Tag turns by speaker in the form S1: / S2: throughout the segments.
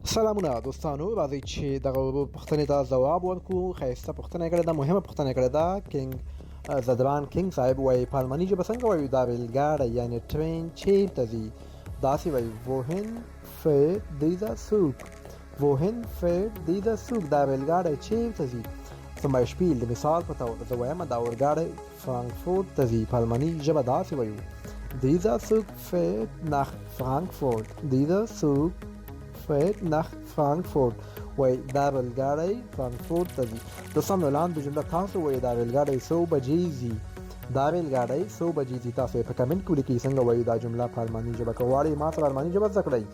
S1: سلامونه دوستانو، راځئ چې دغه پوښتنې ته ځواب ورکړو. ښایسته پوښتنه یې کړې ده، مهمه پوښتنه یې کړې ده. کینګ ځدران کینګ صاحب وایي په الماني ژبه څنګه وایو دا ریل ګاډی یعنې ټرین چیرته ځي؟ داسې وایي ووهن fährt dieser Zug؟ Wohin fährt dieser Zug؟ دا ریل ګاډی چیرته ځي؟ zum Beispiel د مثال په تور زه وایم دا اورګاډی فرانکفورت ته ځي، په الماني ژبه داسې وایو Dieser Zug fährt nach Frankfurt. Dieser Zug fährt nach Frankfurt. وای دا ریلګاډی فرانکفورت ته ځي. دوستانو لاندې جمله تاسو وایي دا ریلګاډی څو بجې ځي؟ دا ریلګاډی څو بجې ځي؟ تاسو یې په کمنټ کې ولیکئ څنګه وایو دا جمله په الماني ژبه. که غواړئ ما سره الماني ژبه زده کړئ،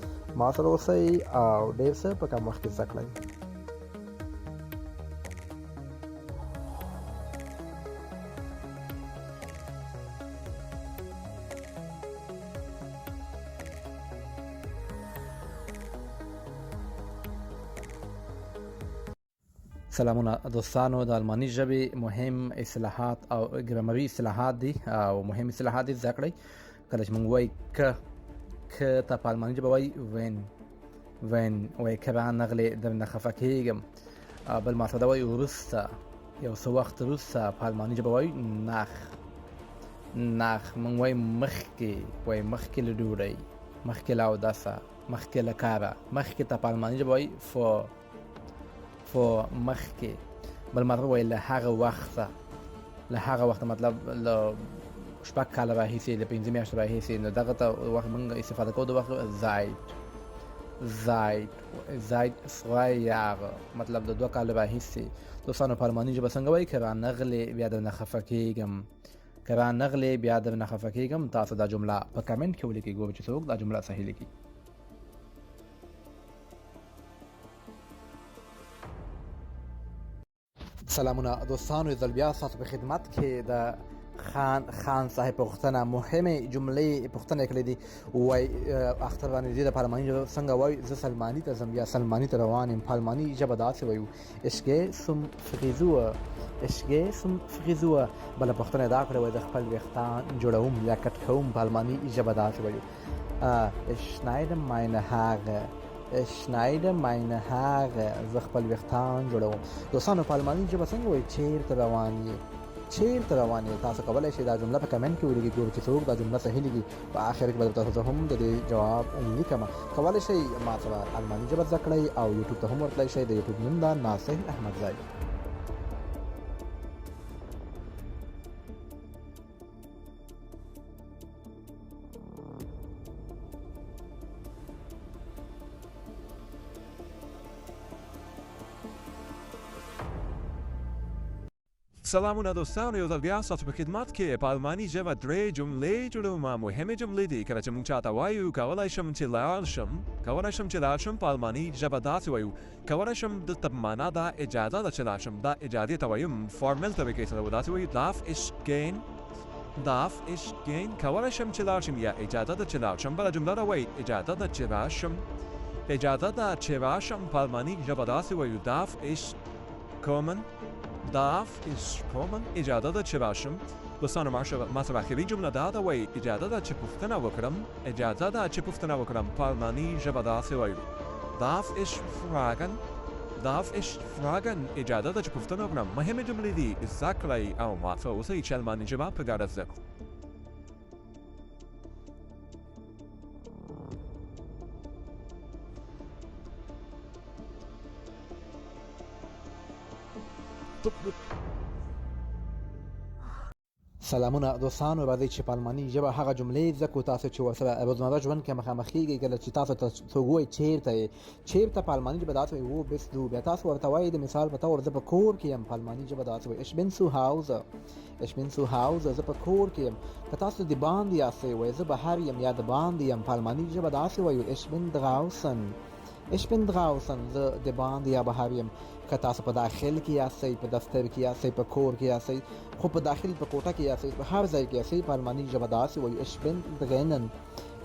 S1: ما سره اوسئ او ډېر څه په کم وخت کې زده کړئ. سلامونه دوستانو، د الماني ژبې مهم اصطلاحات او ګرامري اصطلاحات دي او مهم اصطلاحات دي زده کړئ. کله چې موږ وایي ک ک ته په الماني ژبه وایي وین وین، وایي که رانغلې درنه خفه کېږم. بل ماته وایي وروسته، یو څه وخت وروسته په الماني ژبه وایي ناخ ناخ. موږ وایي مخکې، وایي مخکې له ډوډۍ، مخکې له اودسه، مخکې له کاره. مخکې ته په الماني ژبه وایي فو فو مخکې. بل مطلب وایي له هغه وخته، له هغه وخته مطلب له شپږ کاله راهیسې، له 5 میاشتو راهیسې. نو دغه ته وخت موږ استفاده کوو د وخت زایت زایت زایت zwei Jahre، مطلب د 2 کالو راهیسې. دوستانو په الماني ژبه څنګه وایي که رانغلې بیا درنه خفه کېږم؟ که رانغلې بیا درنه خفه کېږم. تاسو دا جمله په کمنټ کې ولیکئ، ګورو چې څوک دا جمله صحیح لیکي. سلامونه دوستانو، یو ځل بیا ستاسو په خدمت کې د خان خان صاحب پوښتنه، مهمې جملې پوښتنه کړې دي. وای اختر باندې دې د پارلماني ژبه څنګه وایو زه سلماني ته ځم یا سلماني ته روان یم؟ په الماني ژبه داسې وایو Ich gehe zum Friseur. Ich gehe zum Friseur. بله پوښتنه دا کړې وای زه خپل ویښتان جوړوم یا کټ کوم، په الماني ژبه داسې وایو Ich schneide meine Haare. Ich schneide meine Haare. زه خپل ویښتان جوړوم. دوستانو په الماني ژبه څنګه وایي چیرته روان یې؟ چیرته روان یې؟ تاسو کولی شئ دا جمله په کمنټ کې ولیکئ، ګورو چې څوک دا جمله صحیح لیکي. په آخر کې به درته زه هم د دې جواب لیکم. کولی شئ ما سره الماني ژبه زده کړئ او یوټیوب ته هم ورتلای شئ. د یوټیوب نوم ده ناصح احمدزی.
S2: سلامونه دوستانو، یو ځل بیا ستاسو په خدمت کې په الماني ژبه درې جملې جوړوم. مهمې جملې دي. کله چې موږ چاته وایو کولی شم چې لاړ شم، کولی شم چې لاړ شم، په الماني ژبه داسې وایو کولی شم. دلته په معنا دا اجازه ده چې لاړ شم، دا اجازې ته وایم فارمل طریقې سره داسې وایو darf ich gehen، darf ich gehen، کولی شم چې لاړ شم یا اجازه ده چې لاړ شم. بله جمله ده وایي اجازه ده چې راشم، اجازه ده چې راشم، په الماني ژبه داسې وایو darf ich kommen، darf ich kommen، اجازه ده چې راشم. دوستانو ما سره اخري جمله دا ده وایي اجازه ده چې پوښتنه وکړم، اجازه ده چې پوښتنه وکړم، په الماني ژبه داسې وایو darf ich fragen، darf ich fragen، اجازه ده چې پوښتنه وکړم. مهمې جملې دي، زده کړئ او ما سره اوسئ چې الماني ژبه په ګډه زده کړو.
S1: سلامونه دوستانو، راځئ چې په الماني ژبه هغه جملې زده کړو تاسو چې ورسره روزمره ژوند کې مخامخ کېږئ. کله چې تاسو ته څوک ووایي چیرته یې، چیرته په الماني ژبه داسې وایي wo bist du، بیا تاسو ورته وایئ د مثال په طور زه په کور کې یم، په الماني ژبه داسې وایي ich bin zu Hause، ich bin zu Hause، زه په کور کې یم. که تاسو د باندې یاستئ وایي زه بهر یم یا د باندې یم، په الماني ژبه داسې وایو ich bin draußen، ich bin draußen، زه د باندې یا بهر یم. که تاسو په داخل کې یاستئ، په دفتر کې یاستئ، په کور کې یاستئ، خو په داخل په کوټه کې یاستئ، په هر ځای کې یاستئ، په الماني ژبه داسې وایو ich bin drinnen،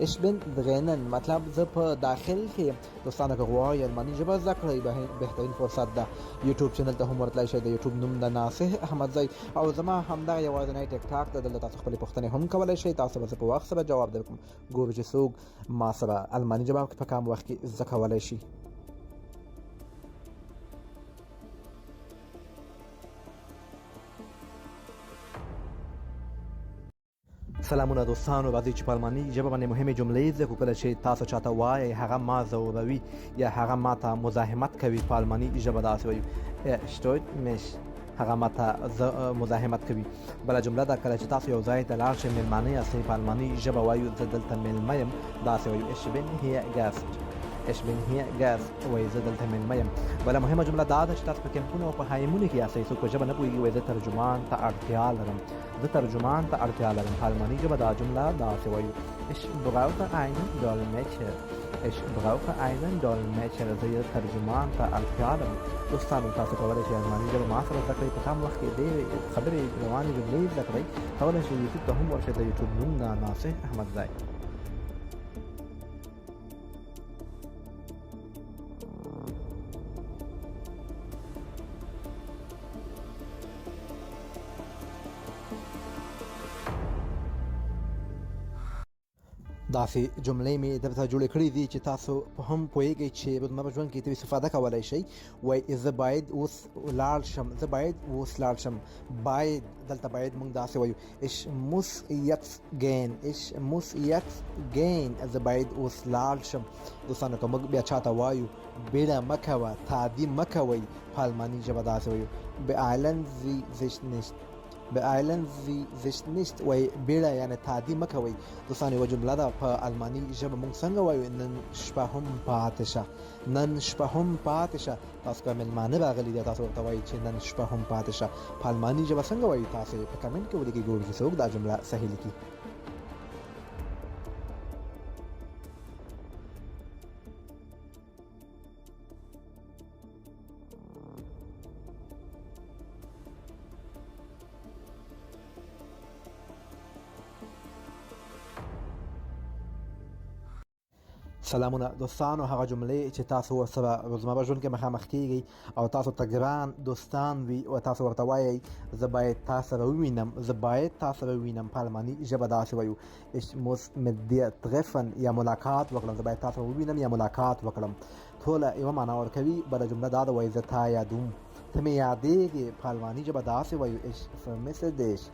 S1: ich bin drinnen، مطلب زه په داخل کې یم. دوستانو که غواړئ الماني ژبه زده کړئ بهترین فرصت ده. یوټیوب چینل ته هم ورتلای شئ، د یوټیوب نوم د ناصح احمدزی او زما همدغه یوازینی ټیک ټاک ده. دلته تاسو خپلې پوښتنې هم کولی شئ، تاسو به زه په وخت سره جواب درکړم. ګورو چې څوک ما سره الماني ژبه په کم وخت کې زده کولی شي. سلامونه دوستانو، راځئ چې په الماني ژبه باندې مهمې جملې زده کړو. کله چې تاسو چاته وایئ هغه ما ځوروي یا هغه ما ته مزاحمت کوي، په الماني ژبه داسې وایو Er stört mich، هغه ما ته مزاحمت کوي. بله جمله ده، کله چې تاسو یو ځای ته لاړ شئ، میلمانه یاستئ، په الماني ژبه وایو زه دلته میلمه یم، داسې وایو Ich bin hier Gast، Ich bin hier Gast، وایي زه دلته میلمه یم. بله مهمه جمله دا ده چې تاسو په کمپونو او په هایمونو کې یاستئ، څوک په ژبه نه پوهېږي، وایي زه ترجمان ته اړتیا لرم، زه ترجمان ته اړتیا لرم. په الماني ژبه دا جمله داسې وایو Ich brauche einen Dolmetscher، Ich brauche einen Dolmetscher، زه یو ترجمان ته اړتیا لرم. دوستانو تاسو کولی شئ الماني ژبه ما سره زده کړئ، په کم وخت کې ډېرې خبرې روانې جملې زده کړئ. کولی شئ یوټیوب ته هم ورشئ، د یوټیوب نوم ده ناصح احمدزی. داسې جملې مې درته جوړې کړې دي چې تاسو هم پوهېږئ چې روزمره ژوند کې ترې استفاده کولی شئ. وایي زه باید اوس لاړ شم، زه باید اوس لاړ شم. باید دلته باید موږ داسې وایو Ich muss jetzt gehen، Ich muss jetzt gehen، زه باید اوس لاړ شم. دوستانو که موږ بیا چاته وایو بیړه مه کوه، تادي مه کوئ، په الماني ژبه داسې وایو Beeilen Sie sich nicht، Beeilen Sie sich nicht، وایي بیړه یعنې تادي مه کوئ. دوستانو یوه جمله ده په الماني ژبه موږ څنګه وایو نن شپه هم پاتې شه، نن شپه هم پاتې شه. تاسو که مېلمانه راغلي دي تاسو ورته وایي چې نن شپه هم پاتې شه. په الماني ژبه څنګه وایو؟ تاسو په کمنټ کې ولیکئ، ګورو چې څوک دا جمله صحیح لیکي. سلامونه دوستانو، هغه جملې چې تاسو ورسره روزمره ژوند کې مخامخ کیږئ او تاسو ته ګران دوستان وي او تاسو ورته وایئ زه باید تا سره ووینم، زه باید تا سره ووینم، په الماني ژبه داسې وایو Ich muss mit dir treffen یا ملاقات وکړم، زه باید تا سره ووینم یا ملاقات وکړم. ټوله یوه معنا ورکوي. بله جمله دا ده، وایي زه تا یادوم، ته مې یادېږې، په الماني ژبه داسې وایو Ich vermisse dich،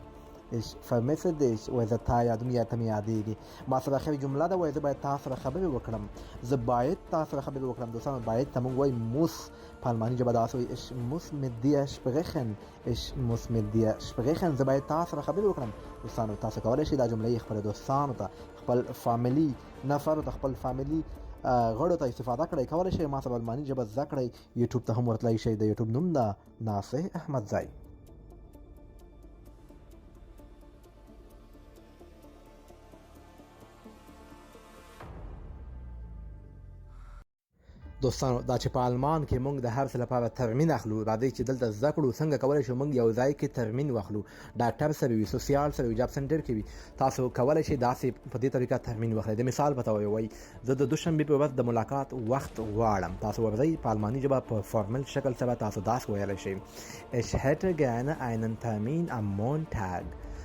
S1: Ich vermisse dich، وایي زه تا یادوم یا ته مې یادېږې. ما سره اخري جمله ده، وایي زه باید تا سره خبرې وکړم، زه باید تا سره خبرې وکړم. دوستانو باید ته موږ وایو muss، په الماني ژبه داسې وایو Ich muss mit dir sprechen، Ich muss mit dir sprechen، زه باید تا سره خبرې وکړم. دوستانو تاسو کولی شئ دا جملې خپل دوستانو ته، خپل فامیلي نفرو ته، خپل فامیلي غړو ته استفاده کړئ. کولی شئ ما سره الماني ژبه زده کړئ. یوټیوب ته هم ورتلای شئ، د یوټیوب نوم ده ناصح احمدزی. دوستانو دا چې په آلمان کې موږ د هر څه لپاره ترمین اخلو، راځئ چې دلته زده کړو څنګه کولی شو موږ یو ځای کې ترمین واخلو. ډاکټر سره وي، سوسیال سره وي، جاب سنټر کې وي، تاسو کولی شئ داسې په دې طریقه ترمین واخلئ. د مثال په توګه وایي زه د دوشنبې په ورځ د ملاقات وخت غواړم. تاسو ورځئ په آلماني ژبه په فارمل شکل سره تاسو داسې ویلی شئ Ich hätte gerne einen Termin am Montag،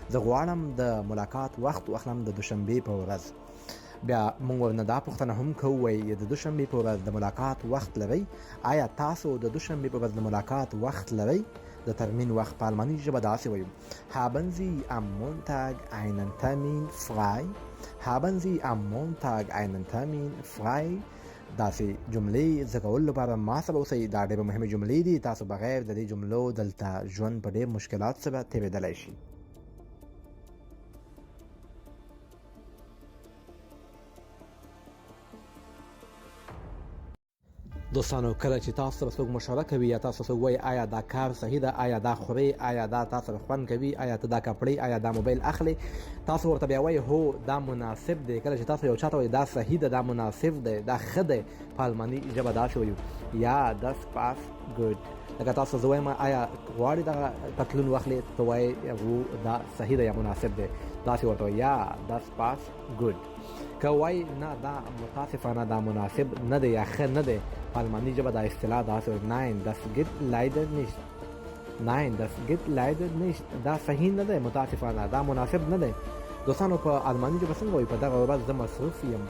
S1: زه غواړم د ملاقات وخت واخلم د دوشنبې په ورځ. بیا موږ ورنه دا پوښتنه هم کوو، وایي د دوشنبې په ورځ د ملاقات وخت لرئ؟ آیا تاسو د دوشنبې په ورځ د ملاقات وخت لرئ؟ د ترمین وخت په الماني ژبه داسې وایو Haben Sie am Montag einen Termin frei؟ Haben Sie am Montag einen Termin frei؟ داسې جملې زده کولو لپاره ما سره اوسئ. دا ډېرې مهمې جملې دي، تاسو بغیر د دې جملو دلته ژوند په ډېر مشکلات سره تېرېدلی شي. دوستانو کله چې تاسو سره څوک مشوره کوي یا تاسو څوک وایي آیا دا کار صحیح ده، آیا دا خورې، آیا دا تا سره خوند کوي، آیا ته دا کپړې، آیا دا موبایل اخلې، تاسو ورته بیا وایي هو دا مناسب دی. کله چې تاسو یو چاته وایي دا صحیح ده، دا مناسب دی، دا ښه دی، په الماني ژبه داسې وایو یا das passt gut. لکه تاسو زه وایم آیا غواړې دغه پتلون واخلې، ته وایې هو دا صحیح ده یا مناسب دی، داسې ورته وایي یا das passt gut. که وایي نه دا متاسفانه دا مناسب نه دی یا ښه نه دی، په الماني ژبه دا اصطلاح داسې وایي Nein das geht leider nicht، Nein das geht leider nicht، دا صحیح نه دی، متاسفانه دا مناسب نه دی. دوستانو په الماني ژبه څنګه وایي په دغه ورځ زه مصروف یم؟